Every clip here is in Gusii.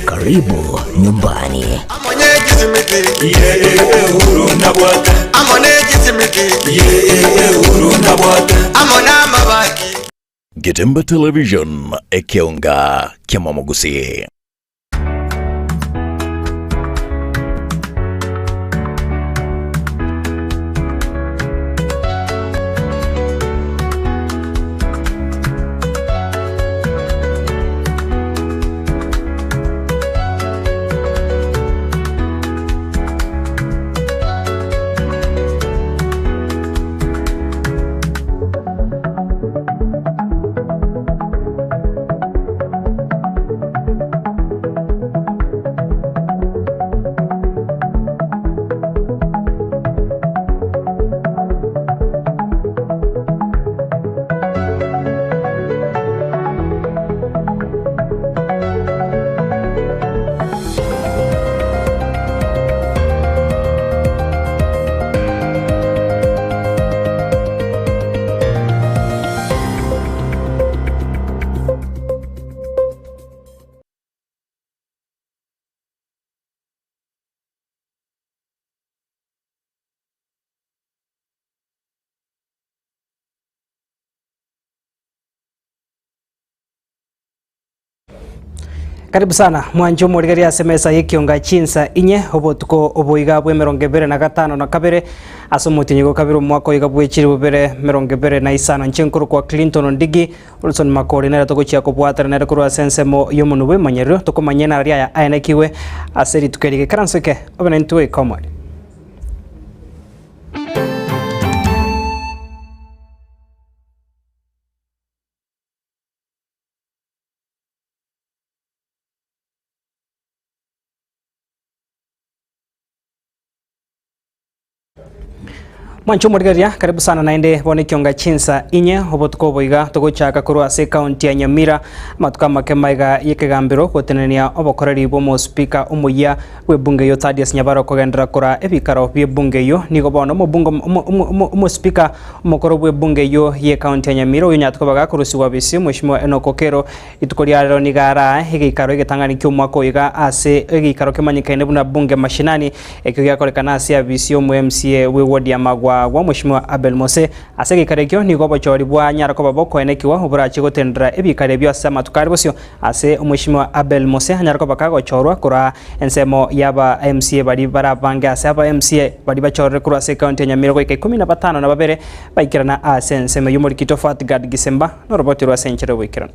Karibu nyumbani. Getemba Television, ekeonga kiamamogusii. Karibu sana mwanche omorigereria ase emesa y'ekionga chinsa inye obotuko oboiga bw'emerongo ebere na gatano na kabere ase omotienyi go kabere omwaka oiga bwe chilifu bibere merongo ebere na isano inche nkorokwa Clinton Ondigi Wilson Makori nere togochia kobwatana nere korwa ase ensemo y'omonwa bw'emanyerero tokomanya enara riaya aenekigwe ase rituko eri gekaranso eke obe naintwe goika omoerio. Mwanche omorigereria, karibu sana naende bono ekionga chinsa inye obotuko obo iga togochaka korwa ase ekaunti ya Nyamira amatuko amake maiga y'ekegambero gotenenia obokoreri bw'omospeaker omoyia bw'ebunge eyio Thaddeus Nyabaro kogenderera kora ebikaro bi'ebunge eyio nigo bono omobunge omo omo omospeaker omokoro bw'ebunge eyio y'ekaunti ya Nyamira oyio onyarete koba gakorusigwa bisi Mweshimiwa Enock Okello Rituko ria rero nigo arae egeikaro egetang'ani ki'omwaka oyo iga ase egeikaro kemanyekaine buna Bunge Mashinani, ekio giakorekana ase abisi y'omo MCA bw'eward ya Magwagwa, Mweshimiwa Abel Mose. Ase egeikaro ekio nigo obochori bwanyara koba bokoenekigwa oborache gotendera ebikaro ebio ase amatuko are bosio ase Omweshimiwa Abel Mose anyare koba kagochorwa korwa ensemo y'aba MCA baria barabange ase aba MCA baria bachorire korwa ase ekaunti ya Nyamira goika ikomi na batano na babere baikerana ase ensemo eyio Omorikito Fatgard Gisemba Noroboti rw'ase enchera y'oboikeranu.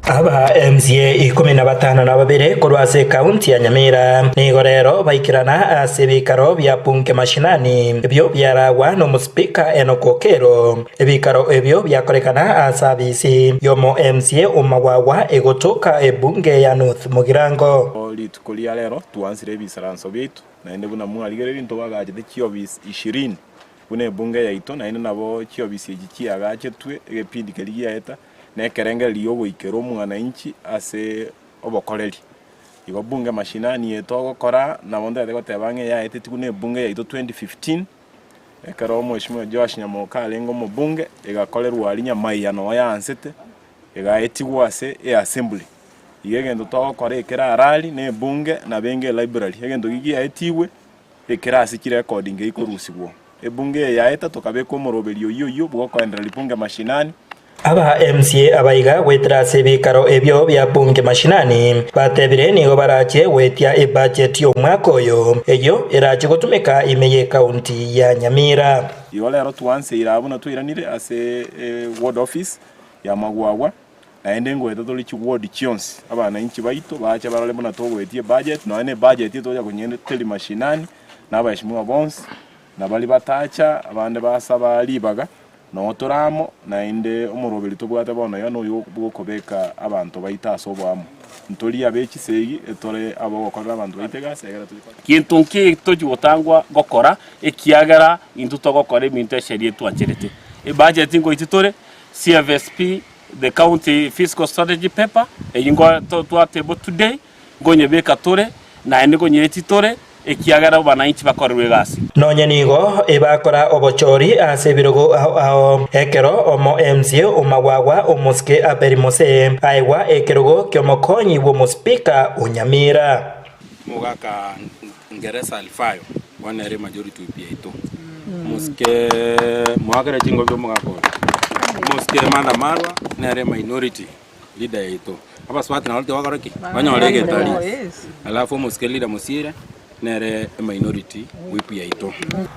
Aba MCA ikomi na batano na babere korwa ase ekaunti ya Nyamira nigo rero baikerana ase ebikaro bia Bunge Mashinani ebio biaragwa n'omospeaker Enock Okello. Ebikaro ebio biakorekana ase abisi y'omo MCA o Magwagwa egotoka ebunge ya North Mugirango. Rituko ria rero twansire ebisaranso biaito, naende buna mwarigereria ntobagachete chiofisi ishirini Buna ebunge yaito, naende nabo chiofisi echi chiagachetwe egepindi keria giaeta, na ekerengererio gi'ogoikera omwananchi ase obokoreri. Igo bunge mashinani eye togokora, nabo ntagete goteba ng'a eyaetetigwe na ebunge yaito 2015, ekero omweshimiwa Joash Nyamoka arenge omobunge, egakorerwa aria Nyamaiya noo yaansete, egaetigwa ase eassembly. Igo egento togokora ekere arari na ebunge, nabo enge elibrary, egento ki giaetigwe. Ekerasi chirekodi ngeikorusigwa. Ebunge eye yaeta tokabeka omoroberio oyio oyio bw'okoendereria bunge mashinani. Aba MCA abaiga goetera ase ebikaro ebio bia bunge mashinani batebire nigo barache goetia ebudget y'omwaka oyo eyio erache gotumeka ime y'ecounty ya Nyamira. Igo rero twanseire abwo na twairanire ase ward office ya Magwagwa. Naende ngoeta tore chiward chionsi, abanainchi baito bache barore buna togoetia ebudget, nonya na ebudget etocha konyenda teri mashinani, na abaheshimiwa bonsi, na baria batacha, abande basaba ribaga, noo tore amo, naende omoroberi tobwate bono iga noyo bwokobeka abanto baito ase oboamo. Ntori abe chisegi, etore abogokorera abanto baito egasi egere tochie. Gento nki tochi gotangwa gokora, ekiagera intwe togokora ebinto esheria etwancherete. Ebudget ngoitia tore, CFSP, The County Fiscal Strategy Paper, eyio ngo to twatable today, nkonyebeka tore, naende nkonyeeti tore. ekiagera abananchi bakorerwe egasi. Nonye nigo ebakora obochori ase ebirogo ao ao, ekero omo MCA o Magwagwa omosike Abel Mose aegwa ekerogo ki'omokonyi bw'omospika o Nyamira. Mogaka Ngeresa Alifayo, bono ere majority whip yaito. Omosike moakere chingobi omogaka oyo. Omosike Martha Marwa nere minority leader yaito. Abasubati nabo tibakora ki? Banyore egetari. Alafu omosike leader Mosiire nere eminority whip yaito.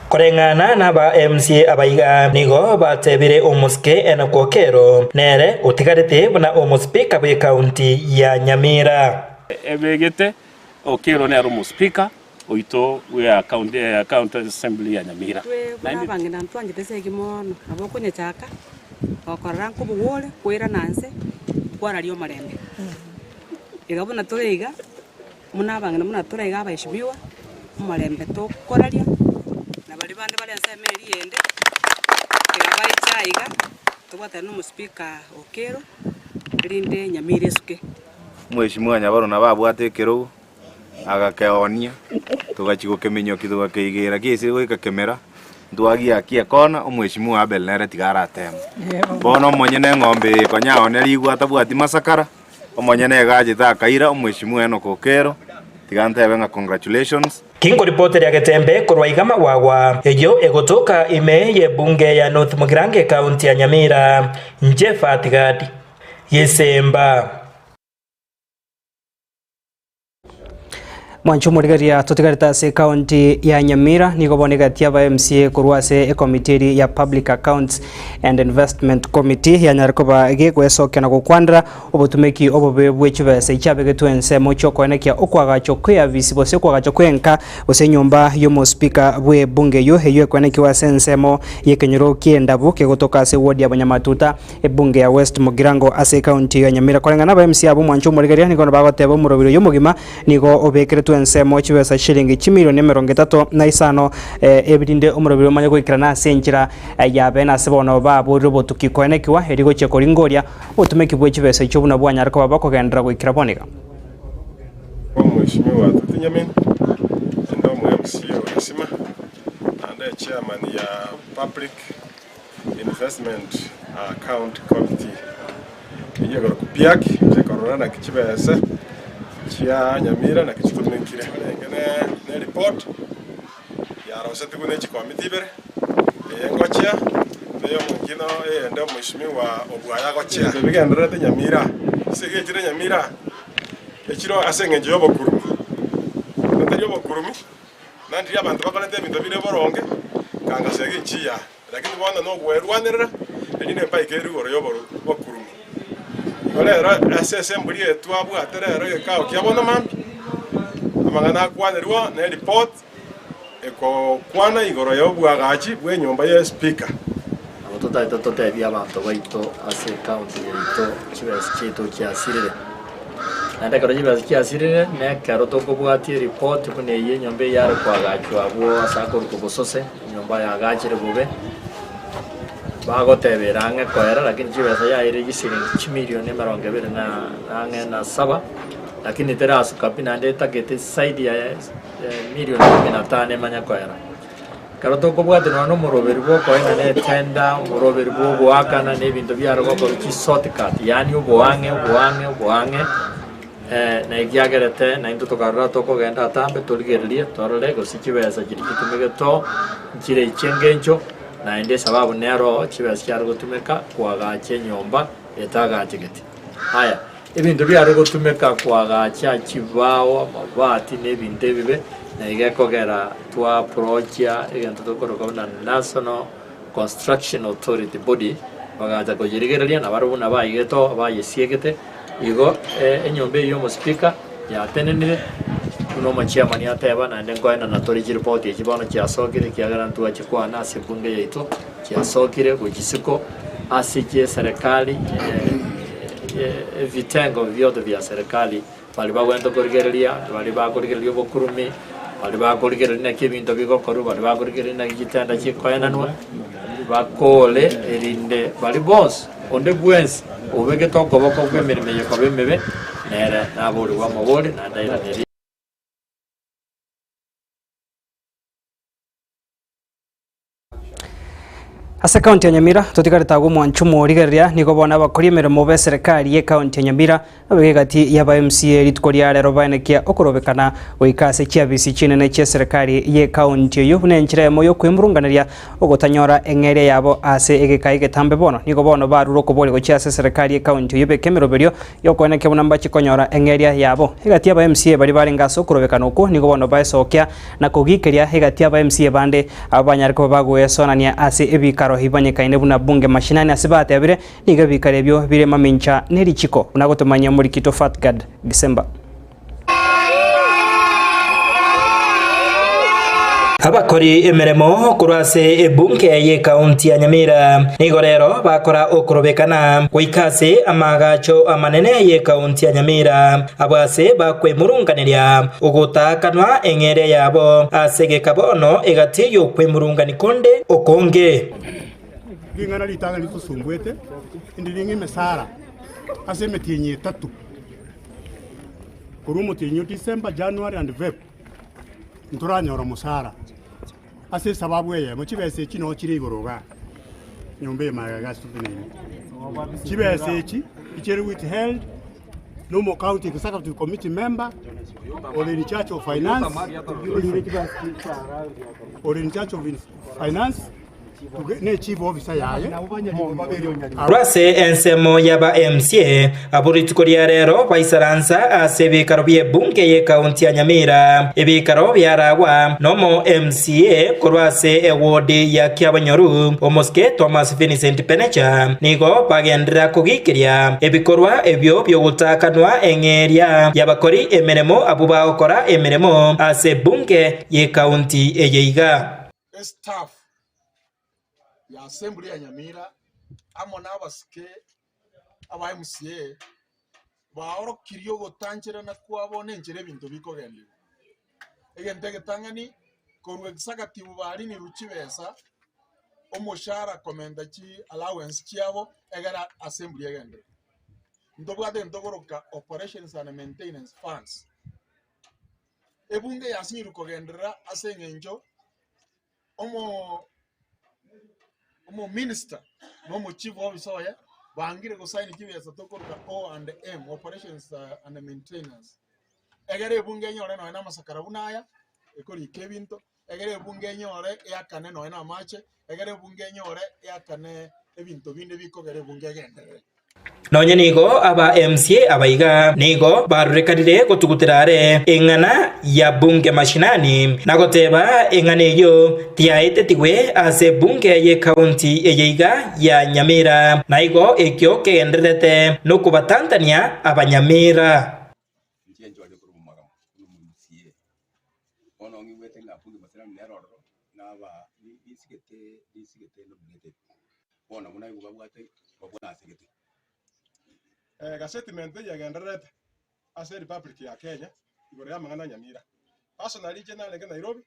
Koreng'ana naba MCA abaiga nigo batebire omosike Enock Okello nere otigarete buna omospeaker bw'ecounty ya Nyamira. Ebegete Okello nere omospeaker oito bwe county assembly ya Nyamira. Intwe buna abang'ina ntwanchete ase eki mono, nabo okonyechaka, gokorora nkobogwa ore, koirana nse, kwararia omorembe. Iga buna tore iga, buna abang'ina buna tore iga abaeshimiwa, omorembe tokoraria, na baria bande bare ensemo eria eyende, tiga baiche aiga, tobwatane na omospeaker Okello, erinde Nyamira esuke. Omweshimiwa Nyabaro nabo abwate ekerogo, agakeoonia, togachia gokeminyokia togakeigera kiaisire goika kemera, ntwagiakia ekona, omweshimiwa Abel nere tiga arateme. Bono omonyene eng'ombe eye konya aonerigwe atabwati masakara, omonyene iga achete akaira omweshimiwa Enock Okello, tiga ntebe ng'a congratulations. Kinkoripoteria Getembe korwa iga Magwagwa, eyio egotoka ime y'ebunge ya North Mugirango ekaunti ya Nyamira, inche Fatgad Gesemba. Mwanche omorigereria totigarete ase ekaunti ya Nyamira nigo bono egati aba MCA korwa ase ekomiti eria ya Public Accounts and Investment Committee yanyare koba gegwesokia na gokwanera obotumeki obobe bwe chibesa echiabegetwe ensemo chiokoenekia okoagachwa kweafisi gose okoagachwa kwenka gose enyomba y'omospeaker bw'ebunge eyio eyio ekoenekiwa ase ensemo y'ekenyoro ki'endabu kegotoka ase ward ya Bonyamatuta Ebunge ya West Mugirango ase ekaunti ya Nyamira. Koreng'ana aba MCA abwo mwanche omorigereria nigo bagoteba omorobiri oyo omogima nigo obekeretwe ensemo chibesa chiringi chimilioni 36 ebirinde omorobiri omanye goikerana ase enchera ya bene ase bono baborire obotuki koenekiwa erio gochia koringoria obotumeki bwe chibesa echio buna bwanyare koba bokogenderera goikera bono iga. Omweshimiwa Tuti Nyamin, inde omo MCA o Gesima, naende echairman ya Public Investment Account Committee eyio ekorokwa PIAC inche korora naki chibesa chia Nyamira naki chitumekire. Orenge ne report yarosetigwe ne chikomiti ibere, eye ngochia na eyomongina eyende omweshimiwa Obwaya agochia. Ebinto bigendererete Nyamira, ase egechire Nyamira echiro ase eng'encho ya obokurumi, tari obokurumi naende abanto bakorete ebinto bire boronge, kanga segi nchiya. Lakini bono nogwerwanerera, erinde mbaike rigoro y'obokurumi. Igo rero ase esembori eye twabwate rero egekao kia bono mambia, amang'ana akwanerwa ne report egokwana igoro y'obwagachi bw'enyomba ye speaker. Nabo totagete totebie abanto baito ase ecounty yaito chibesa chiaito chiasirire. Naende ekero chibesa chiasirire, nekero tokobwatia eripoti buna eyio enyomba eyio yare koagachwa abwo ase akorokwa bosose. Enyomba yaagachire bobe, bagoteba ere ang'e koera, lakini chibesa yaeire chisiringi chimilioni emerongo ebere na ang'e na saba, lakini terasuka pi naende etagete zaidi ya milioni kumi na tano emanye koera. Ekero tokobwatia nonya na omoroberi bwa okoenana etenda, omoroberi bwa ogoakana na ebinto biare gokorwa chishortcut, yaani oboang'e oboang'e oboang'e. Na ekiagerete naintwe tokarora tokogenda atambe torigererie torore gose chibesa chiria chitumegete oo nchire echi'engencho, naende esababu nero oo chibesa chiare gotumeka koagacha enyomba etagachegeti. Aya, ebinto biare gotumeka koagacha chibao, amabati na ebinto ebibe, na iga ekogera twa approachia egento tokoroka buna National Construction Authority Body, bagacha koyerigereria nabarabwo buna baigete oo bayesiegete. Igo enyomba eyio y'omospeaker yatenenire, buna omochairman ateba, naende nkoenana tore chiripoti echi bono chiasokire ekiagera ntwachikwana ase ebunge yaito, chiasokire gochia isiko ase chieserekari ebitengo biote bia serikali baria bagwenerete korigereria, baria bakorigereria obokurumi, baria bakorigereria naki ebinto bigokorwa, baria bakorigereria naki chitenda chikoenanwa, bakore erinde baria bonsi. Onde bwensi obegete okoboko kw'emeremo eye koba emebe, nere naborigwe amabori, naende airanerie. Ase ekaunti ya Nyamira, totigarete agwo omwancho omorigereria, nigo bono abakori emeremo b'eserekari y'ekaunti ya Nyamira babeke egati y'aba MCA rituko ria rero baenekia okorobekana goika ase chiabisi chinene chi'eserekari y'ekaunti eyio buna enchera eyemo y'okwemurunganeria ogotanyora eng'eria yabo ase egeka egetambe bono. Nigo bono barure okoboria gochia ase eserekari y'ekaunti eyio beke emeroberio y'okoenekia buna mbache konyora eng'eria yabo. Egati y'aba MCA baria barenge ase okorobekana okwo nigo bono baesokia na kogikeria egati y'aba MCA bande abwo banyare koba bagoesonania ase ebikaro ebimanyekaine buna bunge mashinani ase batebire nigo ebikaro ebio bire mamincha ne richiko buna gotomanyia omorikito Fatgard Gisemba. Abakori emeremo korwa ase ebunge y'ekaunti ya Nyamira nigo rero bakora okorobekana goika ase amaagacho amanene y'ekaunti ya Nyamira abwo ase bakwemurunganeria Ogotaakanwa eng'eria yabo ase egeka bono egati y'okwemurungani konde okonge. Ring'ana ritang'ani ritosumbwete ndiri ng'a emesara ase emetienyi etato, korwa omotienyi o December, January and Feb, ntoranyora omosara ase esababu eyemo, chibesa echi noo chire igoro igaa, nyomba eye magega iga ase toteneine. Chibesa echi echere withheld. Nomo county executive committee member ore in charge of finance ore in charge of finance ne chief officer yaye. Korwa ase ensemo y'aba MCA abwo rituko ria rero baisaransa ase ebikaro bi'ebunge y'ekaunti ya Nyamira, ebikaro biaragwa nomo MCA korwa ase ewodi ya Kiabonyoru, omosike Thomas Vincent Penecha, nigo bagenderera kogiikeria ebikorwa ebio bi'ogotaakanwa eng'eria y'abakori emeremo abwo bagokora emeremo ase ebunge y'ekaunti eye iga. Estaff ya Assembly ya Nyamira amo nabasike aba MCA baorokirie ogotancherana kwabo nenchera ebinto bikogenderwa. Egento egetang'ani, korwa executive barinirwe chibesa, omoshahara komenta chi allowance chiabo egere assembly egenderere. Ntobwate egento tokoroka operations and maintenance funds. Ebunge yasinyirwe kogenderera ase eng'encho omo omominister na omochief officer oye bangire gosaini chibesa tokoroka O and M, operations and maintenance. Egere ebunge enyore nonya na amasakara buna aya, ekorika ebinto, egere ebunge enyore eakane nonya na amache, egere ebunge enyore eakane ebinto binde bikogera ebunge egenderere. Nonya nigo aba MCA abaiga nigo barorekanire gotugutera are eng'ana ya bunge mashinani na goteba eng'ana eyio tiyaetetigwe ase bunge ye county eye iga ya Nyamira na igo ekio kegendererete nokobatantania abanyamira. Inche nchore korwa omogamo buna omoMCA. Bono ng'igwete ng'a bunge mashinani nere ororo, naba nisigete nisigete nominated. Bono buna igo babwate babwate asegete. Egasettlement eye egendererete ase Republic ya Kenya igoro y'amang'ana a Nyamira. Personally inche narenge Nairobi,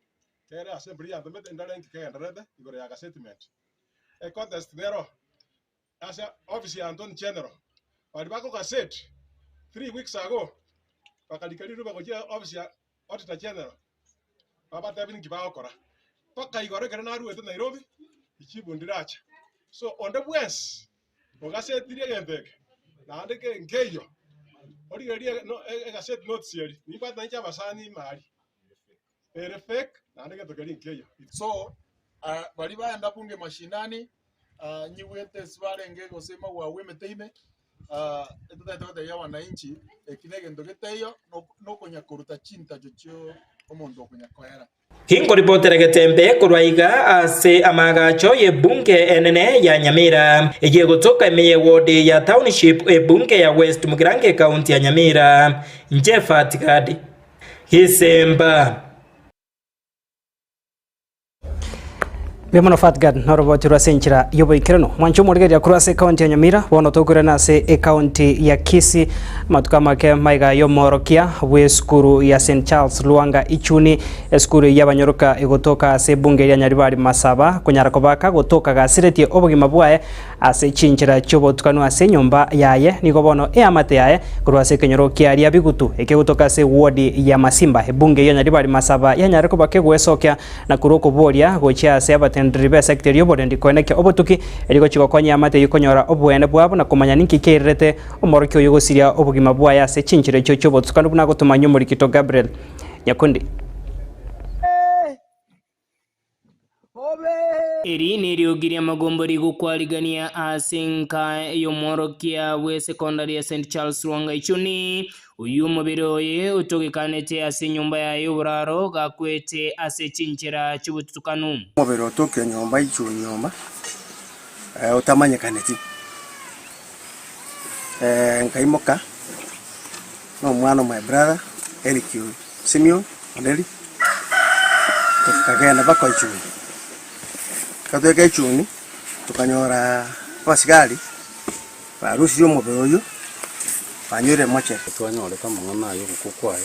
kere assembly yantomete ndore nki kegendererete igoro ya gasettlement. Econtest nero ase office ya Attorney General, baria bakogaset 3 weeks ago bakarika riruba gochia office ya Auditor General babatebie ninki bagokora. Mpaka igoro ekero naruete Nairobi, richibu ndiracha. So onde bwensi ogasetirie egento eke naende ke nkeiyo, origererie no egaseti notice eria, nimbwate nainche abasani ime aria, ere fake naende egento keria nkeiyo. So baria baenda bunge mashinani nyigwete ase barenge gose magwagwa emete ime, etotagete gotebia abananchi eki na egento getaiyo nokonya koruta chintacho chio omonto okonya koera. Inkoripotera getembe korwa iga ase amaagacho y'ebunge enene ya Nyamira, eyio egotoka ime y'ewodi ya Township ebunge ya West Mugirango ekaunti ya Nyamira. Inche Fatgad Gisemba. Mbuya mono Fatgad noroboti rwa ase enchera y'oboikeranu. Mwanche omorigereria korwa ase ekaunti ya Nyamira, bono tokoirana ase ekaunti ya Kisii. Amatuko amake maiga y'omoorokia bw'esukuru ya St Charles Lwanga Ichuni, esukuru eyio y'abanyoroka egotoka ase ebunge ria Nyaribari Masaba, konyara koba kagotoka gasiretie obogima bwaye ase chinchera chi'obotukanu ase enyomba yaye, nigo bono eamate yaye korwa ase ekenyoro kiaria Bigutu, ekegotoka ase ewodi ya Masimba. Ebunge ya Nyaribari Masaba yanyare koba kegoesokia na korwa okoboria gochia ase abateneneri. abatendereri b'esekta eria y'oborendi koenekia obotuki erio gochia gokonya eamate eyio konyora oboene bwabo na komanya ninki keirerete omorokia oyio gosiria obogima bwaye ase chinchera echio chi'obotsukanu buna agotomanyia omorikito Gabriel Nyakundi. Eri neriogi ri'amagombo rigokwarigania ase enka y'omworokia bw'esekondari ya St Charles Lwanga Ichuni, oyio omobere oye otogekanete ase enyomba yaye y'oboraro gakwete ase chinchera chi'obotutukanu. Omobere otoke nyomba ichuni nyomba otamanyekaneti, nkaimoka na omwana o my brother Eric Simeon Onderi, tokagenda mpaka Ichuni. Ekero twaika Ichuni, tokanyora abasigari barusirie omobere oyio, banyoire mochere. Twanyorete amang'ana aya ogokwa kwaye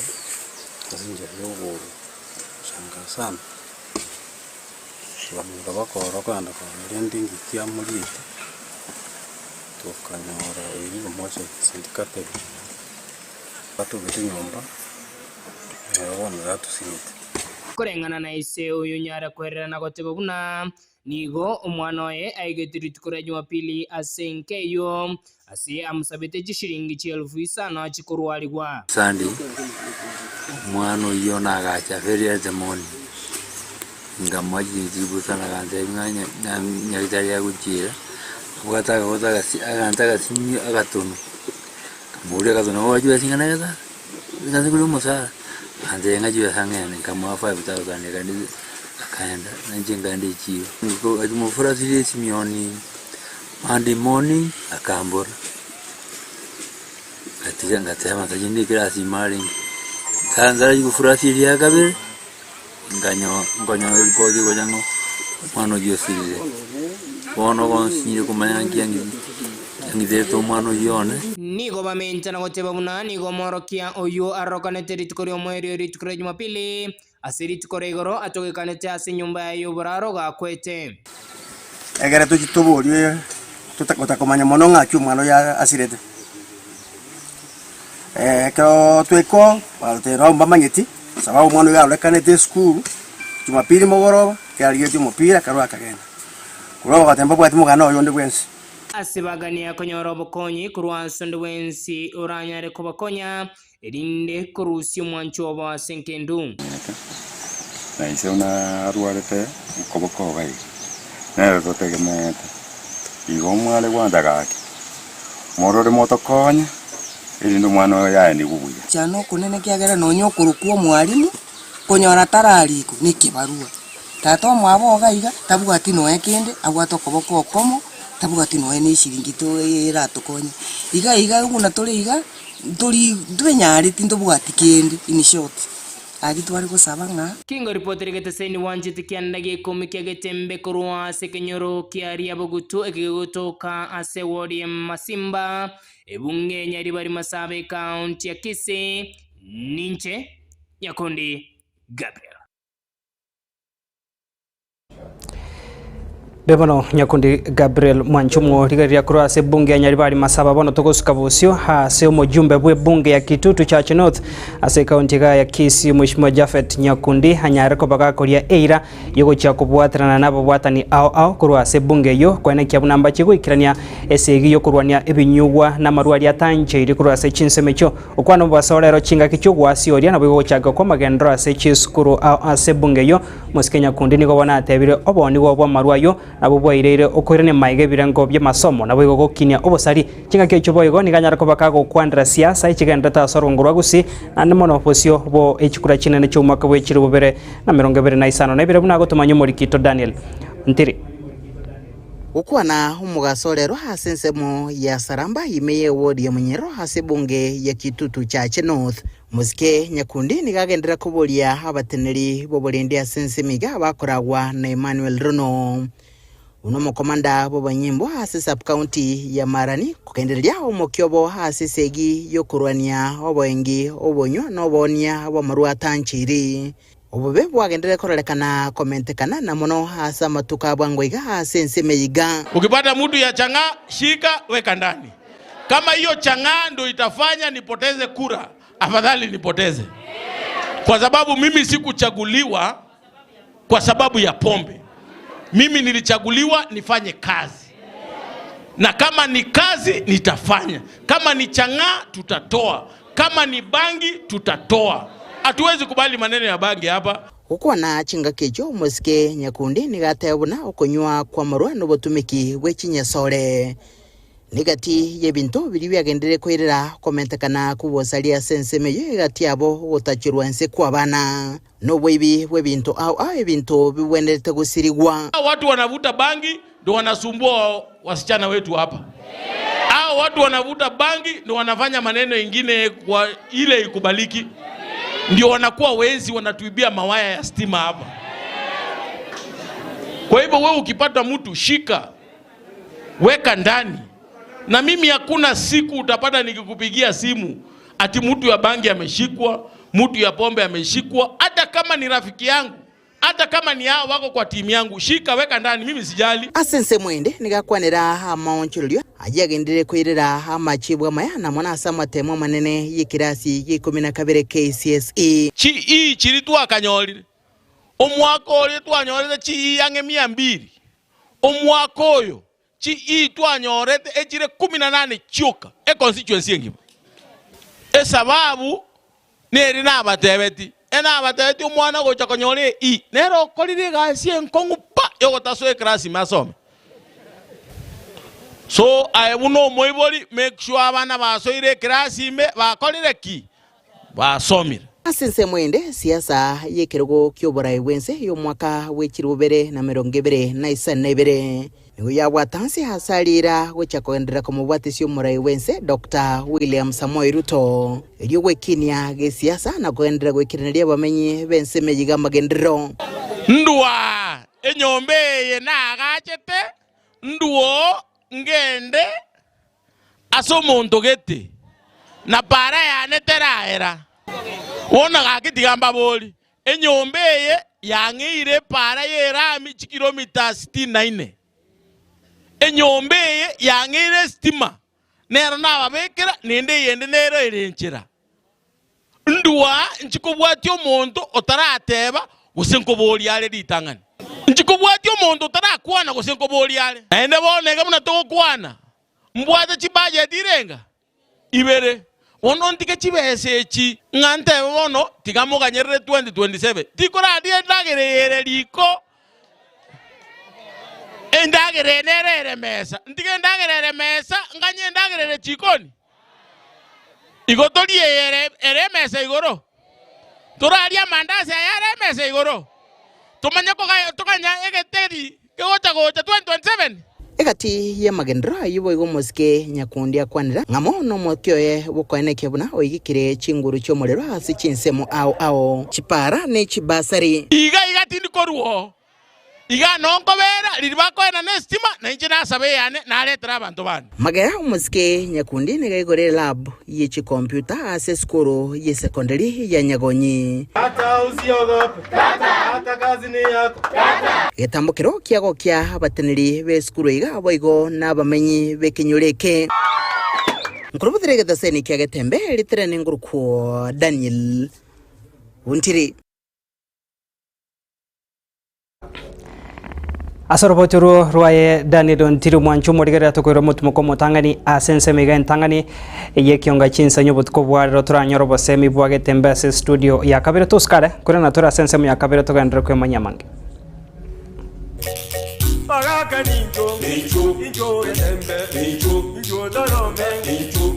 ase enchera ya ogoshangaa sana, tokaminyora bakorora kogenda korora rende engaki amoriete, tokanyora oirire mochari St. Catherine, atogete nyomba, nero bono yatusinyete. Koreng'ana na ise oyo nyare kwerera na goteba buna nigo omwana oye aigete rituko ria Jumapili ase enka eyio, ase amosabete chishilingi chielfu isano achie korwarigwa. Sunday, omwana oyio nagacha very early morning, nkamoa chibusa na agantebia ng'a nya- nya- nyagetari agochiera, abwate akagoto agasi aganto agasinyu agatonu, nkamoboria agatonu ako chibesa ing'ana gete aa? Nase kore omosara, agantebia ng'a chibesa ng'ende, nkamoa 5000 ekandi akaenda, nainche nkaenda echiro. Achimofurasirie esimioni Monday morning akambora, ngatiga ngateba ntachi ndikere ase ime arenge, nkaansa gofurasi eria kabere, nkanyo nkonyora eripoti egocha ng'a omwana oyio osirire. Bono bonsi nyare komanya nki ang'iterete omwana oyio one. Nigo bamenta na goteba buna nigo omworokia oyio arokanete rituko ri'omoerio rituko ria Jumapili, ase rituko ria igoro atogekanete ase enyomba yaye y'oboraro gakwete. Ekero tochia toborie gotakomanya mono ng'aki omwana oyo asirete, ekero twaika oo, bagatotebia nabo mbamanyeti sababu omwana oyo arorekanete esukuru jumapili mogoroba, ekero arigetie omopira akarwa akagenda. Korwa abwo bagateba mbabwati moganda oye onde bwensi. Ase bagania konyora obokonyi korwa ase onde bwensi oranyare kobakonya, erinde korusia omwancho obo ase engendu. Na ise buna arwarete okoboko iga iga, nere totegemeete. Igo mware gwancha gaki, morore motokonye, erinde omwana oyo aenigwe buya. Chana okonene ekiagera nonya okorokwa omwalimu, konyora tararikwa na ekebarua. Tata omwabo iga iga, tabwati nonya kende, abwate okoboko okomo, tabwati nonya na eshiringi to eratokonye. Iga iga buna tore iga, ntori ntwenyareti ntobwati kende in short, aria tware gosaba ng'a. Kingo ripoti rigeteseni bwanchete kianda gia ikomi kia Getembe korwa ase ekenyoro kia Riabogutu ekegotoka ase eward ya Masimba, ebunge Nyaribari Masaaba ekaunti ya Kisii. Ninche Nyakundi Gabriel. Mbuya bono Nyakundi Gabriel Mwanchumwo rigereria korwa ase ebunge ya Nyaribari Masaba bono togosuka bosio ase omojumbe bw'ebunge ya Kitutu Church North ase ekaunti iga ya Kisii Mheshimiwa Japhet Nyakundi anyare koba gakoria eira yogochia kobwaterana na ababwatani ao ao korwa ase ebunge eyio koenekia buna mbache goikerania esegi yokorwania ebinyugwa na amarwa aria atancheiri korwa ase chinsemo echio Okwana omobaso rero chingaki chi'ogwasioria naboigo gochaka kw'amagenderero ase chisukuru ao ase ebunge eyio. Mosike Nyakundi nigo bono atebire oboonigwa bw'amarwa ayio nabwo bwaireire okoirania maiga ebirengo bi'amasomo naboigo gokinia obosari. Chingaki echio boigo nigo anyare koba kagokwanera siasa echigenderete ase orongo rwa Gusii naende mono bosio bo echikura chinene chi'omwaka bwe chilifu bibere na emerongo ebere na isano na ibere buna agotomanywa omorikito Daniel Ntiri. Gokwana omogaso orero ase ensemo ya Saramba ime y'eward ya Munyoro ase ebunge ya Kitutu Chache North. Omosike Nyakundi nigo agenderera koboria abateneri b'oborendi ase ensemo iga bakoragwa na Emmanuel Rono buna omokomanda bw'abanyimbo ase sub-county ya Marani kogendereria omokia obo ase esegi y'okorwania oboengi obonywa na oboonia bw'amarwa atanchiri. Obobe bwagenderere kororekana komentekana na mono ase amatuko a bwango iga ase ense ime iga. Ukipata mtu ya chang'aa shika weka ndani. Kama hiyo chang'aa ndio itafanya nipoteze kura, afadhali nipoteze, kwa sababu mimi sikuchaguliwa kwa sababu ya pombe. Mimi nilichaguliwa nifanye kazi, na kama ni kazi nitafanya, kama ni chang'aa tutatoa, kama ni bangi tutatoa. Hatuwezi kubali maneno ya bangi hapa. Gokwana chingaki echio omosike Nyakundi nigo ateba buna okonywa kw'amarwa nobotumiki bwe chinyesore negati y'ebinto biria biagenderire koirera okomentekana kw'obosaria ase ensemo eyio egati yabo ogotachorwa inse kw'abana noboibi bw'ebinto ao ao ebinto bibwenerete gosirigwa. Hao watu wanavuta bangi ndo wanasumbua wasichana wetu hapa. Hao watu wanavuta bangi ndo wanafanya maneno ingine kwa ile ikubaliki, ndio wanakuwa wezi, wanatuibia mawaya ya stima hapa. Kwa hivyo wewe ukipata mtu shika, weka ndani. Na mimi hakuna siku utapata nikikupigia simu ati mtu ya bangi ameshikwa, mtu ya pombe ameshikwa, hata kama ni rafiki yangu, hata kama ni hao wako kwa timu yangu, shika weka ndani, mimi sijali. Ase ensemo ende nigakwanera amaonchorerio ayio agenderere koirera amachibu amaya na mono ase amatemo amanene y'ekerasi gia ikomi na kabere KCSE. Chi ii chiri twakanyorire, omwaka oria twanyorete chi ii ang'e mia mbili, omwaka oyo chi ii twanyorete echire kumi na nane chioka econstituency engima. Esababu neri nabatebeti, enabatebeti omwana ogocha konyora e ii nere okorire egasi enkong'u pa yogotasoa eclass ime asome. So aye buna omoibori make sure abana basoire eclass ime bakorire ki? Basomire. Ase ensemo ende, siasa y'ekerogo ki'oborai bw'ense y'omwaka bwe chilifu bibere na emerongo ebere na isano na ibere nigo yabwata nse ase ariira gochia kogenderera komobwatisia omorai bw'ense Doctor William Samoei Ruto erio gwekinia gesiasa na kogenderera goikeraneria abamenyi b'ense emeyiga amagenderero. Ndua enyomba eye naagachete, nduo ngende ase omonto gete, na para yane teraera. Bono gaki tiga mbabori, enyomba eye yang'eire epara y'erami chikilomita sitini na ine. Enyomba eye yang'eire esitima, nero nababekera, naende eyende nero ere enchera. Ndua nchikobwatia omonto otarateba gose nkoboria are ritang'ani. Nchikobwatia omonto otarakwana gose nkoboria are. Naende bono iga buna togokwana, mbwate chibajeti irenga? Ibere. Bono ntige chibesa echi ng'a ntebe bono tiga moganyerere 2027. Tikoraria endagera eye ere riko, endagera eye nere ere mesa. Ntige endagera ere mesa, nganye endagera ere chikoni. Igo torie eye ere ere emesa igoro, torarie amandasi aya are emesa igoro, tomanye koga toganya egeteri kegocha gocha 2027. Egati y'amagenderero ayio boigo omosike Nyakundi akwanera ng'a mono omokia oye bw'okoenekia buna oigekire chinguru chi'omorero ase chinsemo ao ao, chipara ne chibasari. Iga iga tindi korwa oo. Iga nonkobera riria bakoenana esitima, na inche nasaba eyane, naretere abanto bande. Magega omosike Nyakundi nigo aigorire lab ye chikompiuta ase esukuru ye secondary ya Nyagonyi. Tata usiogope. Tata. Tata kazi ni yako. Tata. Egetambokero kiagokia abateneri b'esukuru iga boigo nabamenyi b'ekenyoro eke. Nkorobotera egetaseni kia Getembe ritere nengurukwo Daniel Ontiri. Ase oroboti orwo rwaye Daniel Ontiri omwanchi omorigereria tokoira omotimoko omotang'ani ase ensemo iga entang'ani y'ekionga chinsanyi obotuko bwa rero toranyore obosemi bwa Getembe ase estudio ya kabere tosikare korende natore ase ensemo ya kabere togenderere kwemanyia amange. Bagaka nincho, incho Getembe, incho Torome,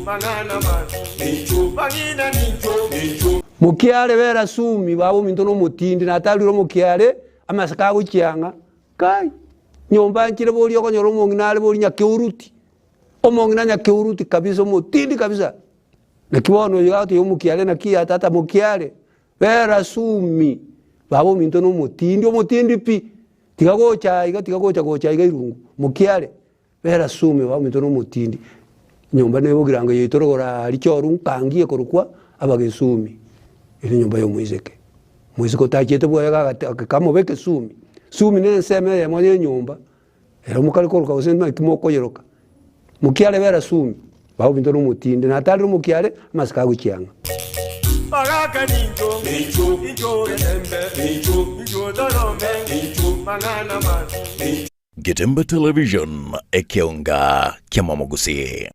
mang'ana mabi, bang'ina nincho. Mokiare bera sumi baba ominto nomotindi natarire omokiare amaseko agochiang'a kai nyomba nchire boria okonyora omong'ina are boria nyakeuruti omong'ina nyakeuruti kabisa omotindi kabisa naki bono oyo agotebia omokiare naki ya tata mokiare bera sumi baba ominto nomotindi omotindi pi tiga gocha aiga tiga gocha gocha aiga irungu mokiare Bera sume baminto nomotindi, nyomba nebogirango yaito rogoro aria choru nkangi ekorokwa abagesumi, ere enyomba yomoiseke. Moiseke otachiete bwoye kamoba ekesumi, sumi ne ensemo eyemo ya enyomba, ere mokare koroka gose naki mokoyeroka. Mokiare bera sumi, baminto nomotindi, natarire omokiare, amasiko agochia ang'e. Bagaka nincho, incho getembe, incho torome, mang'ana mabi. Getembe Television, ekeonga ki'amamogusii.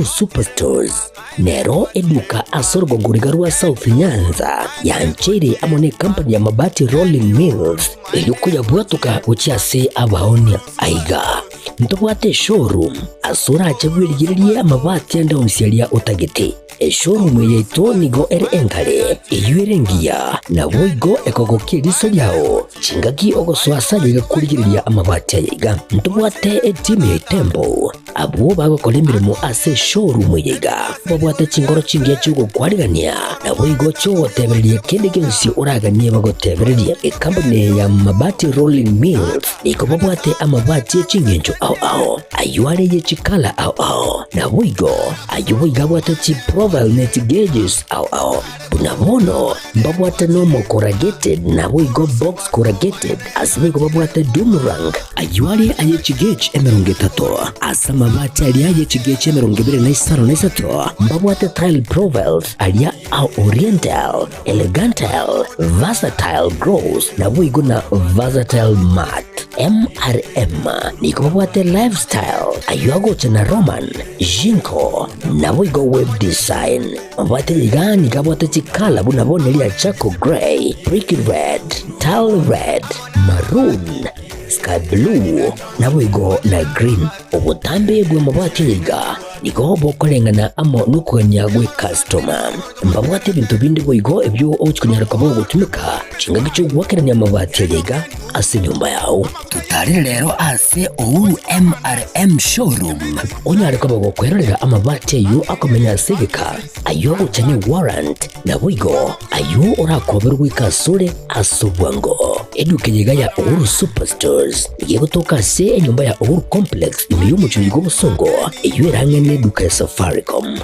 Superstores nero eduka ase orogongo riga rwa South Nyanza yancheire amo ne company ya Mabati Rolling Mills erio koyabwatoka gochia ase abaonia. Aiga ntobwate eshowroom ase orache bwerigererie amabati ande onsi aria otagete. Eshowroom eye yaito nigo ere engare, eyio ere engiya, naboigo ekogokia eriso riao chingaki ogosoa ase aye iga korigereria amabati aya iga. Ntobwate etimu ya Itembo Abwo bagokora emeremo ase eshowroom eye iga babwate chinkoro chingiya chi'ogokwarigania, naboigo chi'ogotebereria kende gionsi oraganie bagotebererie. Ekampuni eye ya Mabati Rolling Mills nigo babwate amabati e chingencho ao ao, ayio are ye chikala ao ao, naboigo ayio boigo abwate chiprofile ne chigauges ao ao. Buna bono mbabwate normal corrugated naboigo box corrugated, ase boigo babwate doom rank, ayio are aye chigauge 30, ase amabati aria aye chigauge 25, mbabwate tile profiles aria a oriental, elegantile, versatile gloss naboigo na versatile matte. MRM nigo babwate lifestyle, ayio agocha na Roman, Jinko, naboigo web design. Mabwate iga nigo abwate chikala buna bono eria charcoal grey, brick red, tile red, maroon, sky blue, naboigo na green. Obotambe bw'amabati aya iga nigo bokoreng'ana amo nokogania gw'ecustoma. Mbabwate ebinto binde boigo ebio ogochia konyara koba ogotumeka chingaki chi'ogoakerania amabati aya iga ase enyomba yao. Totarire rero ase Uhuru MRM Showroom onyare koba gokwerorera amabati ayio akomenya ase egeka, ayio agocha ne warrant, naboigo ayio orakoberwe goika asore ase obwango. Eduka eye iga ya Uhuru Superstores nigo egotoka ase enyomba ya Uhuru Complex ime y'omochie oyo bw'obosongo eyio erang'e neduka ya Safaricom.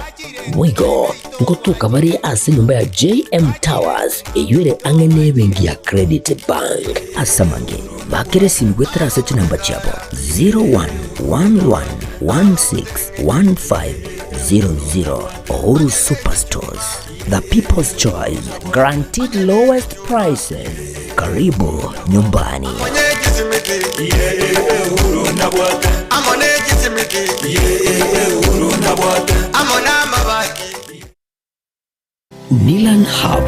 Boigo ngotoka bare ase enyomba ya JM Towers eyio ere ang'e nebenki ya Credit Bank. Ase amange, bakera esimi goetera ase chinamba chiabo 0111161500. Uhuru Superstores, the people's choice, guaranteed lowest prices. Karibu nyumbani. Nilan Hub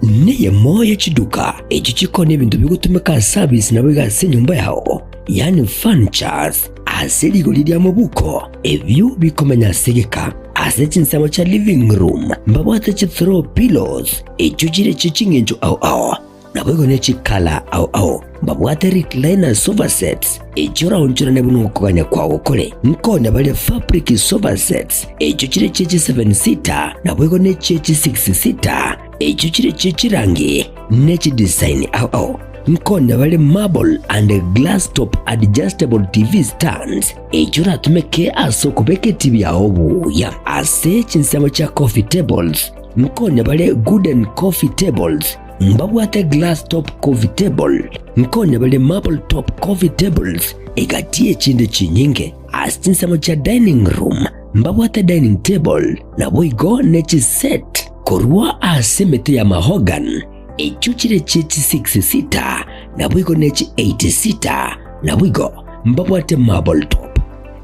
neyemo ye chiduka echio chikoonia ebinto bigotumeka ase abisi naboigo ase enyomba yao, yaani furnitures, ase rigori ria mobuko, ebio bikomenya ase egeka. Ase chinsemo chia living room mbabwate chi throw pillows echio chire chie ching'encho ao ao, Naboigo ne chikala ao ao mbabwate recliner sofa sets, echio oraonchorane buna okogania kwao kore. Nkonya baria fabric sofa sets, echio chire chie chi seven seater, naboigo ne chie chi six seater, echio chire chie chirangi ne chidesign ao ao. Nkonya bare marble and glass top adjustable TV stands, echio oratumeke ase okobeka etibi yao buya. Ase chinsemo chia coffee tables, nkonya bare gooden coffee tables, Mbabwate glass top coffee table, nkonya bare marble top coffee tables, egati y'echinde chinyinge. Ase chinsemo chia dining room mbabwate dining table, naboigo ne chiset korwa ase emete ya mahogany, echio chire chie chi six seater, naboigo ne chi eight seater, naboigo mbabwate marble top.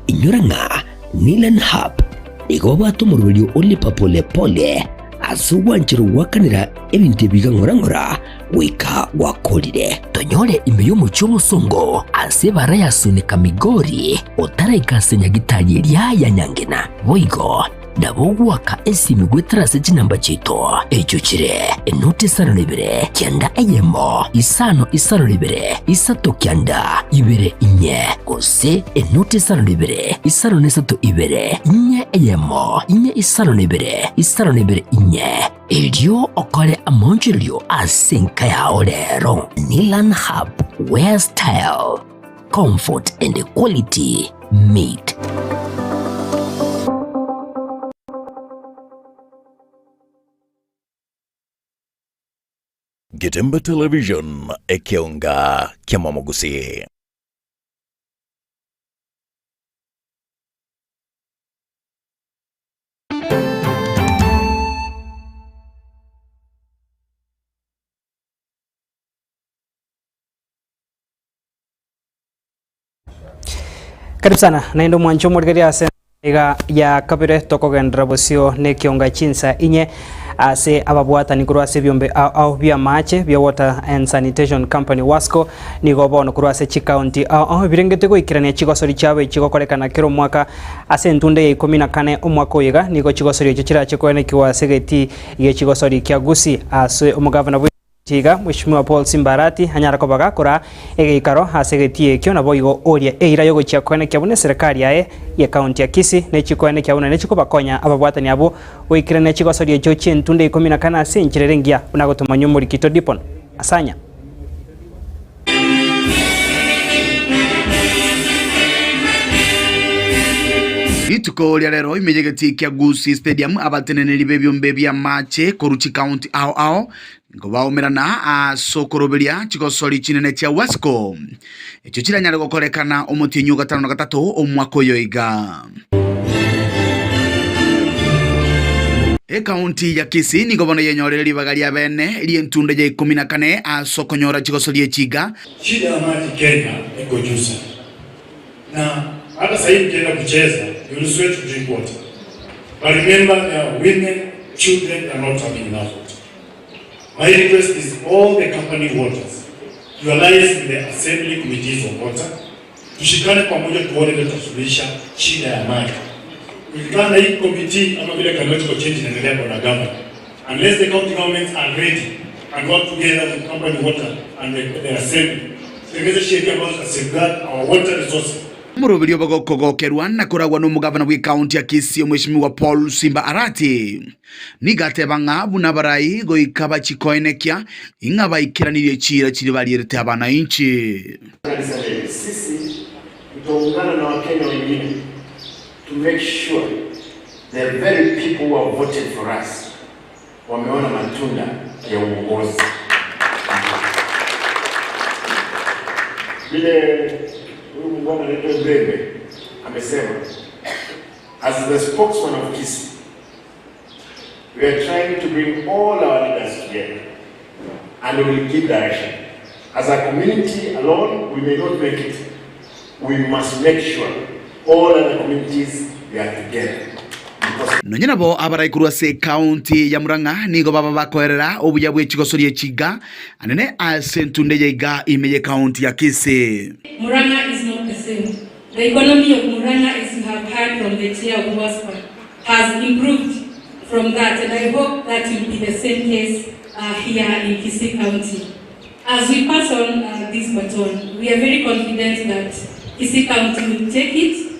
Inyora ng'a Nilan Hub nigo babwate omoroberio o lipa pole pole ase ogwancherwa gwakanera ebinto ebi iga ng'ora ng'ora goika gwakorire. Tonyore ime y'omochie omosongo ase ebara ya Sunika Migori otaraika ase nyagitari eria ya Nyangena. Boigo nabo ogoaka esimi goetera ase chinamba chiaito echio chire enoti isano na ibere kianda eyemo isano isano na ibere isato kianda ibere inye gose enoti isano na ibere isano na isato ibere inye eyemo inye isano na ibere isano na ibere inye erio okore amaonchorerio ase enka yao rero. Nilan Hub where style, comfort and quality meet. Getembe Television, ekeonga ki'amamogusii. Karibu sana naende omwancho omorigereria ase iga ya kabere tokogenderera bosio nekionga chinsa inye ase ababwatani korwa ase ebiombe ao ao bi'amache bia Water and Sanitation Company WASCO nigo bono korwa ase chikaunti ao ao ebirengete goikerania chigosori chiabo echi chigokorekana kera omwaka ase entunda ya ikomi na kane omwaka oyo iga nigo chigosori echio chirache koenekigwa ase egetii gie chigosori kia Gusii ase omogavana bwe Tiga Mweshimiwa Paul Simba Arati anyare koba gakora egeikaro ase egetii ekio naboigo oria eira yogochia koenekia buna eserekari yaye ye county ya Kisii nechikoenekia buna nechikobakonya ababwatani abwo goikerania chigosoria echio chi'entunde ikomi na kane ase enchera ere engiya buna gotomanywa omorikito Dipon Asanya. Rituko ria rero ime y'egetii kia Gusii Stadium abateneneri b'ebiombe bi'amache korwa chikaunti ao ao nigo baomerana ase okoroberia chigosori chinene chia Wasco echio chiranyare gokorekana omotienyi o gatano na gatato omwaka oyo iga. Ekaunti ya Kisii nigo bono yenyorire ribaga ria bene ri'entunda ya ikomi na kane ase okonyora chigosoria echiga. Shida ya maji Kenya iko juu sana na hata sahii mkienda kucheza you will sweat to drink water but remember there are women children are not having enough water my request is all the company waters you allies with the assembly committees of water tushikane pamoja tuone vile tutasuluhisha shida ya maji Tukikaa na hii committee ama vile climatic change inaendelea bwana governor unless the county governments are ready and work together with company water and the assembly tutengeze sheria ambazo zita safeguard our water resources Omoroberio bogokogokerwa na koragwa nomogavana bw'ekaunti ya Kisii Omweshimiwa Paul Simba Arati nigo ateba ng'a buna abarai goika bachikoenekia ing'a baikeranirie chiira chiria barierete abanainchi. Sisi tutaungana na Wakenya wengine to make sure the very people who have voted for us wameona matunda ya uongozi. Vile huyu muungwana anaitwa Mbembe amesema, as the spokesman of Kisii, we are trying to bring all our leaders together and we will give direction. As a community alone, we may not make it. We must make sure all other communities they are together. Nonya nabo abarai korwa ase ekaunti ya Murang'a nigo baba bakoerera obuya bwe chigosoria echiga anene ase entunda eye iga ime y'ekaunti ya Kisii. Murang'a is not the same. The economy of Murang'a as you have heard from the chair of WASPA has improved from that and I hope that will be the same case uh, here in Kisii County. As we pass on uh, this baton, we are very confident that Kisii County will take it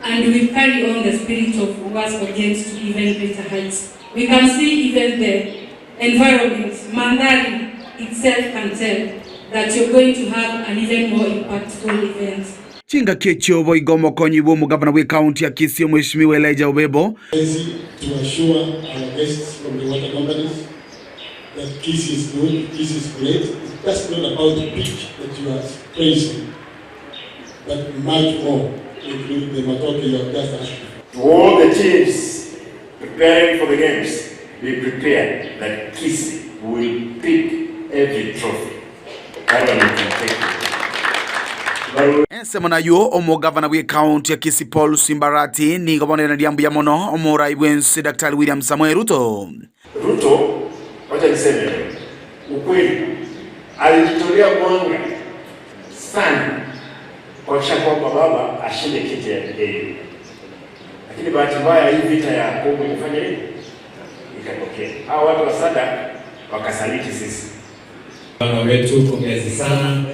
and will carry on the spirit of WASPA Games to even greater heights. We can see even the environment, Mandhari itself can tell that you're going to have an even more impactful event. Chingaki echio boigo omokonyi bw'omogavana bw'ekaunti ya Kisii Omweshimiwa Elijah Obebo, To assure our guests from the water companies that Kisii is good, Kisii is great. It's just not about the pitch that you are praising, but much more, including the matoke you have just asked for. To all the teams preparing for the games, be prepared that Kisii will pick every trophy. That one you can take. Ensemo nayio omogavana bw'ekaunti ya Kisii Paul Simba Arati nigo bono airaneria mbuya mono omorai bw'ense Daktari William Samoei Ruto. Ruto, wacha niseme ukweli, alijitolea mwanga sana kuhakikisha kwamba baba ashinde kiti ya AU, lakini bahati mbaya hii vita ya Kongo imefanya nini, ikatokea hawa watu wa SADC wakasaliti sisi. Bwana wetu, pongezi sana.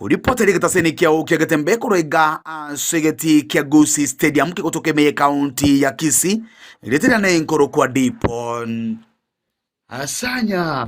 Koripota eria egetaseni kiao kia Getembe korwa iga ase egetii kia Gusii Stadium kegotoka ime y'ekaunti ya Kisii, erieta riane nkorokwa Dipon Asanya.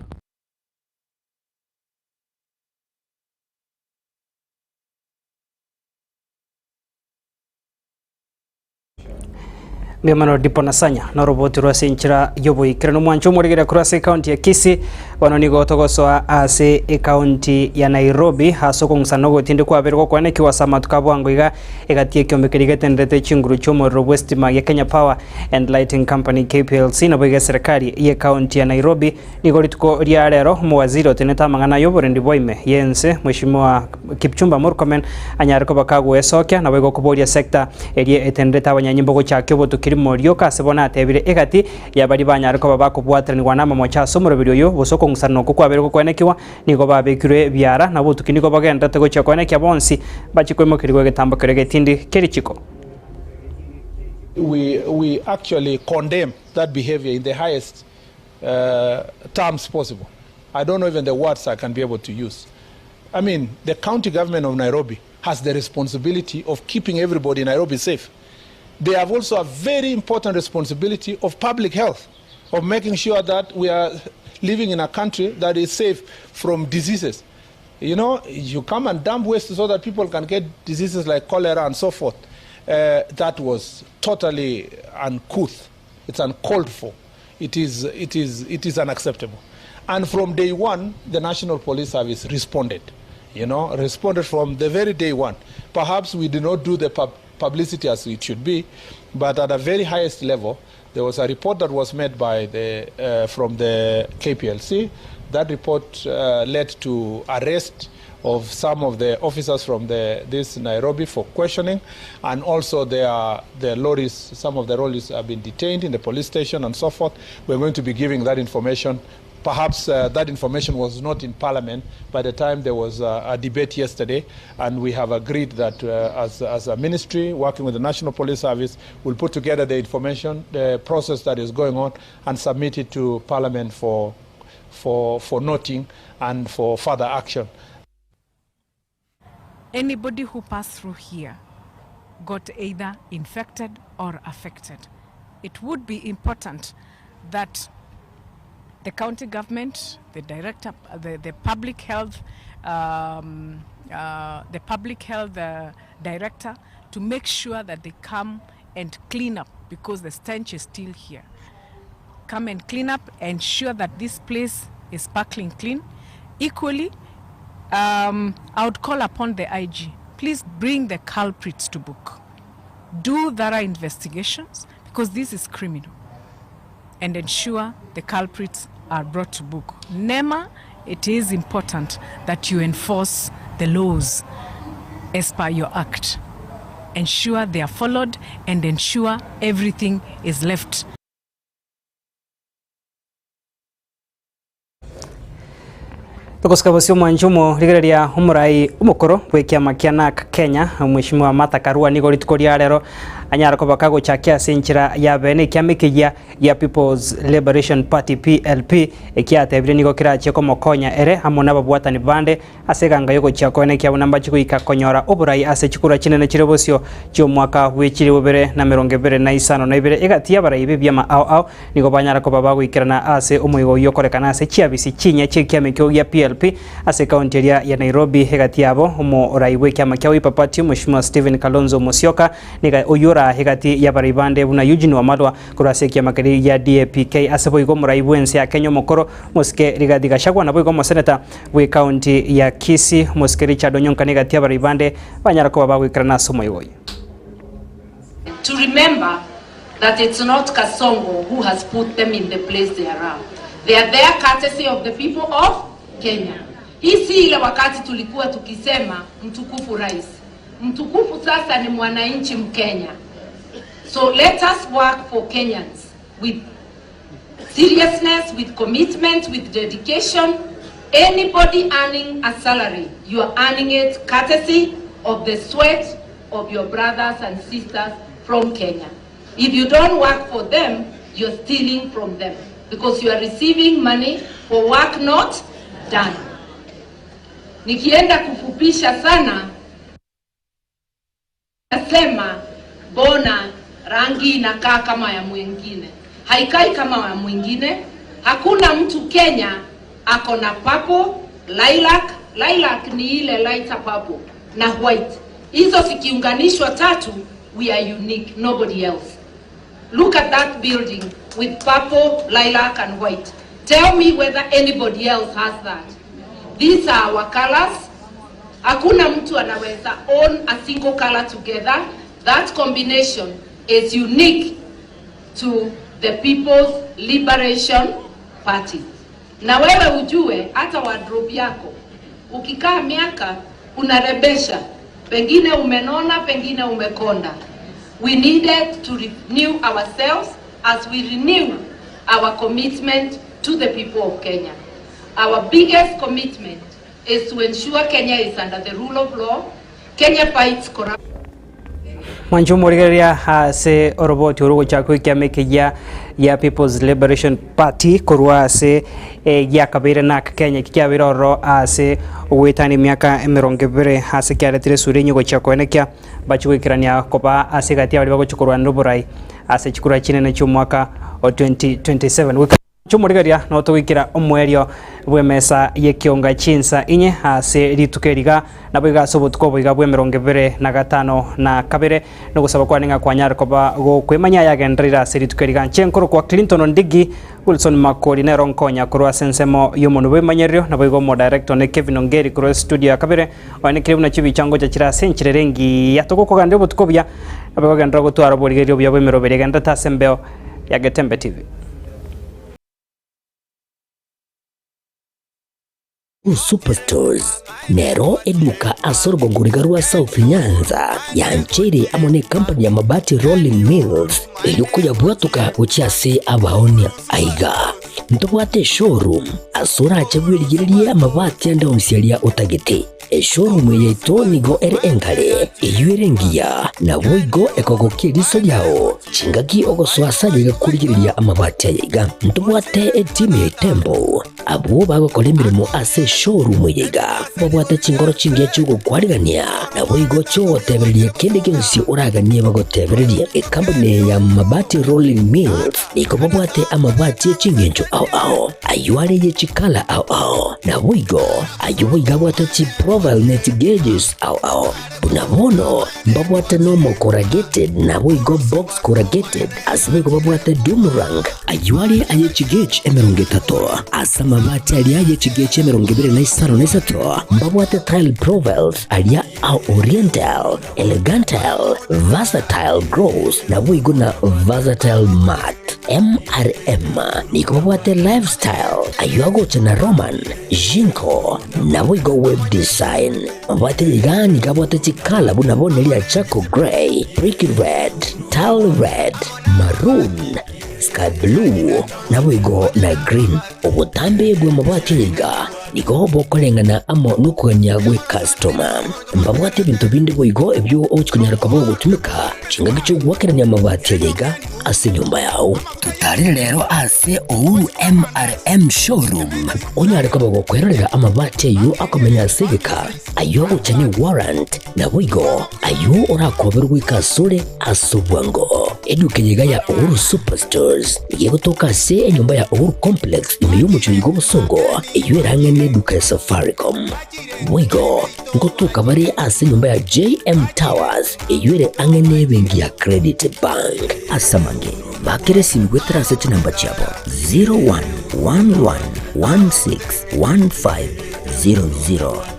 Mbuya Dipo Nasanya noroboti rwa ase enchera y'oboikeranu omwancho omorigereria korwa ase ekaunti ya Kisii bono nigo togosoa ase ekaunti ya Nairobi ase okong'usana ogotindi kwabere gokwanekigwa ase amatuko a bwango iga egati y'ekiombe keria getenderete chinguru chi'omorero bw'esitima gia Kenya Power and Lighting Company KPLC nabo iga eserekari y'ekaunti ya Nairobi nigo rituko ria rero omowaziri otenete amang'ana y'oborendi bwa ime y'ense Mheshimiwa Kipchumba Murkomen anyare koba kagoesokia naboigo koboria sector eria etenderete abanyanyimbo gochakia obotukiri morioka ase bono atebire egati yabaria banyare koba bakobwateranigwa namamocho ase omoroberi oyo gose okong'usana okwo kwabeire gokwenekigwa nigo babekirwe ebiara na obotuki nigo bogenderete gochia koenekia bonsi bachie koimokerigwa egetambo keria getindi kerichiko. We, we actually condemn that behavior in the highest uh, terms possible. I don't know even the words I can be able to use. I mean, the county government of Nairobi has the responsibility of keeping everybody in Nairobi safe. They have also a very important responsibility of public health, of making sure that we are living in a country that is safe from diseases. You know, you come and dump waste so that people can get diseases like cholera and so forth. Uh, that was totally uncouth. It's uncalled for. It is, it is, it is unacceptable. And from day one, the National Police Service responded. You know, responded from the very day one. Perhaps we did not do the pub- publicity as it should be, but at a very highest level, there was a report that was made by the, uh, from the KPLC. That report uh, led to arrest of some of the officers from the, this Nairobi for questioning, and also their, the lorries, some of the lorries have been detained in the police station and so forth. We're going to be giving that information. Perhaps uh, that information was not in Parliament by the time there was a, a debate yesterday, and we have agreed that uh, as, as a ministry working with the National Police Service, we'll put together the information, the process that is going on, and submit it to Parliament for, for, for noting and for further action. Anybody who passed through here got either infected or affected. It would be important that the county government, the director, the, the public health, um, uh, the public health uh, director, to make sure that they come and clean up because the stench is still here. Come and clean up, ensure that this place is sparkling clean. Equally, um, I would call upon the IG, please bring the culprits to book. Do thorough investigations because this is criminal and ensure the culprits are brought to book. NEMA, it is important that you enforce the laws as per your act. Ensure they are followed and ensure everything is left. Togosika bosio omwancho omorigereria omorai omokoro bw'ekiama kia NARC Kenya Mheshimiwa Martha Karua nigo rituko ria rero anyara koba kagochakia ase enchera ya bene ekiama ekeyia gia People's Liberation Party PLP ekiatebire nigo kerachie komokonya ere amo na ababwatani bande ase eganga yogochia koena ekiabo namba chigoika konyora oborai ase chikura chinene chire bosio chi'omwaka bw'echiri bobere na 25 egati y'abarai b'ebiama ao ao nigo banyara koba bagoikerana ase omoigo oyio okorekana ase chiabisi chinya chi'ekiama ekio gia PLP ase ekaunti eria ya Nairobi egati yabo omorai bw'ekiama kia Wiper Party Mheshimiwa Stephen Kalonzo Musyoka niga oyio ora egati y'abarai bande buna Eugene Wamalwa korwa ase ekiama keria gia DAPK ase boigo omorai bw'ense ya Kenya omokoro Mosike Rigathi Gachagua naboigo omoseneta bw'ekaunti ya Kisii Mosike Richard Onyonka niga abarai bande banyara koba bagoikerana ase omoigo oyo. To remember that it's not Kasongo who has put them in the place they are. They are there courtesy of the people of Kenya. Hii si ile wakati tulikuwa tukisema mtukufu rais. Mtukufu sasa ni mwananchi Mkenya. So let us work for Kenyans with seriousness, with commitment, with dedication. Anybody earning a salary, you are earning it courtesy of the sweat of your brothers and sisters from Kenya. If you don't work for them, you're stealing from them because you are receiving money for work not done. Nikienda kufupisha sana, nasema mbona rangi inakaa kama ya mwingine? Haikai kama ya mwingine. Hakuna mtu Kenya ako na purple, lilac. Lilac ni ile lighter purple na white. Hizo zikiunganishwa tatu, we are unique, nobody else. Look at that building with purple, lilac and white. Tell me whether anybody else has that. These are our colors. Hakuna mtu anaweza own a single color together. That combination is unique to the People's Liberation Party. Na wewe ujue hata wardrobe yako ukikaa miaka unarebesha, pengine umenona, pengine umekonda. We needed to renew ourselves as we renew our commitment to the people of Kenya. Our biggest commitment is to ensure Kenya is under the rule of law, Kenya fights corruption. Mwanche omorigereria ase oroboti oro gochaka goikia ekegia gia People's Liberation Party korwa ase giakabeire nak Kenya eki kiabeire ororo ase ogoetania emiaka emerongo ebere ase kiaretire esura enye gochia koenekia bache goikerania koba ase egati ya baria bagochia korwanera oborai ase chikura chinene chia omwaka o 2027. Goika Chi'omorigereria notogoikera omoerio bw'emesa y'ekionga chinsa inye ase rituko eri iga, naboigo ase obotuko obo iga bw'emerongo ebere na gatano na kabere, nogosaba kwane ng'a kwanyare koba gokwemanyia ayagendereire ase rituko eri iga. Inche nkorokwa Clinton Ondigi, Wilson Makori nero nkonya korwa ase ensemo y'omonwe bw'emanyererio, naboigo omodirector one Kevin Ongeri korwa estudio ya kabere, oenekeire buna chibicha ngocha chire ase enchera ere engiya. Togokoganderia obotuko obuya, naboigo genderera gotwara oborigereria obuya bw'emeroberi egendererete ase embeo ya Getembe TV. Superstores nero eduka ase orogongo riga rwa South Nyanza yancheire amo ne company ya Mabati Rolling Mills erio koyabwatoka gochia ase abaonia. Aiga ntobwate eshowroom ase orache bwerigererie amabati ande onsi aria otagete. Eshowroom eye yaito nigo ere engare, eyio ere engiya, naboigo ekogokia eriso riao chingaki ogosoa ase aye iga korigereria amabati aya iga. Ntobwate etimu ya Itembo, abwo bagokora emeremo ase eshowroom eye iga, babwate chingoro chingiya chi'ogokwarigania, naboigo chi'ogotebereria kende gionsi oraganie bagotebererie. Ekampuni eye ya Mabati Rolling Mills nigo babwate amabati e chingencho ao ao, ayio are ye chikala ao ao, naboigo Ayio boigo abwate chiprofile ne chigeges ao ao. Buna bono mbabwate normal corrugated naboigo box corrugated, ase boigo babwate doom rank. Ayio are aye chigauge 30, ase amabati aria aye chigauge 25 na isato, mbabwate tile profiles aria a oriental, elegantal, versatile gloss naboigo na versatile matte. MRM nigo babwate lifestyle, ayio agocha na Roman, Jinko, naboigo web design. Mabwate iga nigo abwate chikala buna bono eria charcoal grey, brick red, tile red, maroon, sky blue, naboigo na green. Obotambe bw'amabati aya iga nigo bokoreng'ana amo nokogania gw'ekastoma. Mbabwate ebinto binde boigo ebio ogochia konyara koba ogotumeka chingaki chi'ogoakerania amabati aya iga ase enyomba yao. Totarere rero ase Uhuru MRM Showroom onyare koba gokwerorera amabati ayio akomenya ase egeka, ayio agocha ne warrant, naboigo ayio orakoberwe goika asore ase obwango. Eduka eye iga ya Uhuru Superstores nigo egotoka ase enyomba ya Uhuru Complex ime y'omochie oiga obosongo, eyio ere ang'e neduka ya Safaricom. Boigo ngotoka bare ase enyomba ya JM Towers eyio ere ang'e nebenki ya Credit Bank. Ase amange, bakera esimi goetera ase chinamba chiabo 0111161500.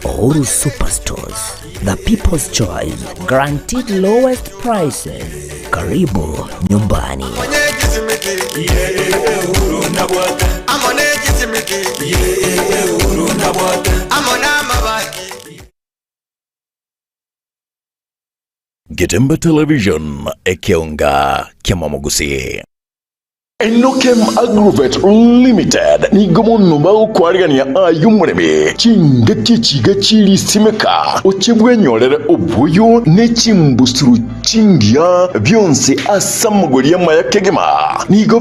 Uhuru Superstores, the people's choice, guaranteed lowest prices. Karibu nyumbani. Getembe Television, ekeonga kiamamogusii. Enokem Agrovet Limited nigo mono bagokwarigania aye omoremi chingaki echiga chirisimeka, oche bwenyorere oboyo ne chimbusuro chingiya bionsi ase amagori amaya kegima. Nigo.